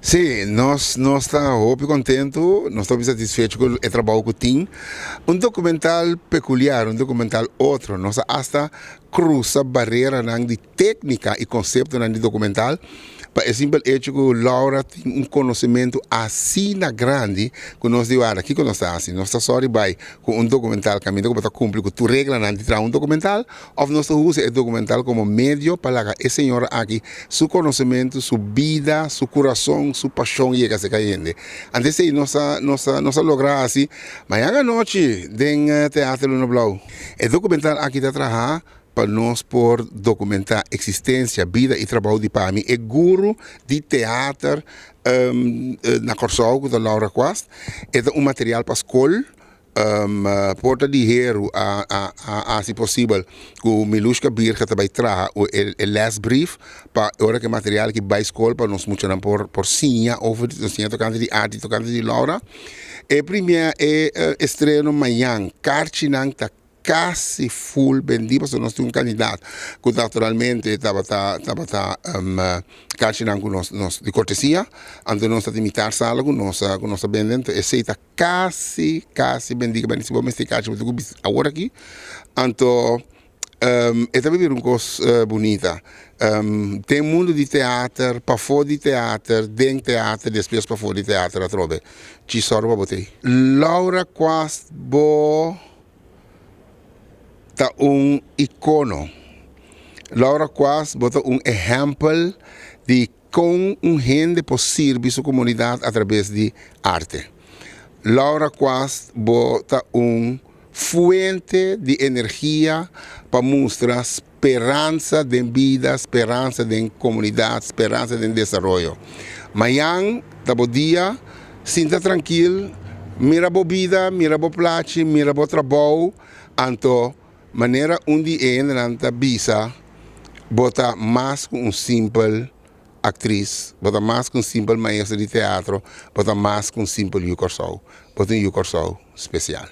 Sí, nos ta hopi kontentu, nos ta hopi satisfecho ku e trabou ku tin. Un dokumental pekuliar, un dokumental otro. Nos a asta krusa bareranan di téknika i konseptonan di dokumental pa e simpel echo ku Laura tin un konosementu asina grandi ku nos di wara kiko nos ta hasi? Nos ta sòri bai ku un dokumental kaminda ku bo ta kumpli ku tur reglanan di traha un dokumental òf nos ta usa e dokumental komo medio pa laga e señora aki su konosementu, su bida, su kurason, su pashon yega serka hende. Antes esei nos a nos a nos a logra hasi mañana anochi den Teatro Luna Blou. E dokumental aki ta traha pa nos por dokumentá eksistensia, bida i trabou di pa mi e guru di teater na Kòrsou ku ta Laura Quast. E ta un material pa skol. Porta di Heru a a hasi posibel ku Milushka Birge ta bai traha e lesbrief pa ora ku e material aki bai skol pa nos muchanan por por siña over di siña tokante di arte i tokante di Laura. E primier e estreno mañan karchinan ta kasi full bendí pasobra nos tin un kandidat ku naturalmente tabata tabata karchinan ku nos nos di kortesia anto nos ta tin mitar sala ku nos ku nos ta bende anto esei ta kasi kasi bendí ku si bo mester karchi bo tin ku bisa awor aki anto e ta bira un kos bunita den mundu di teater pafó di teater den teater despues pafó di teater atrobe chisòru pa bo tin. Laura Quast bo ta un ikono. Laura Quast bo ta un ehèmpel di kon un hende por sirbi su komunidat atrabes di arte. Laura Quast bo ta un fuente di energia pa mustra speransa den bida, speransa den komunidat, speransa den desaroyo. Mañan ta bo dia, sinta trankil, mira bo bida, mira bo plachi, mira bo trabou, anto manera un di e hendenan ta bisa, bo ta mas ku un simpel aktris, bo ta mas ku un simpel maestro di teatro, bo ta mas ku un simpel yu Kòrsou, bo ta un yu Kòrsou spesial.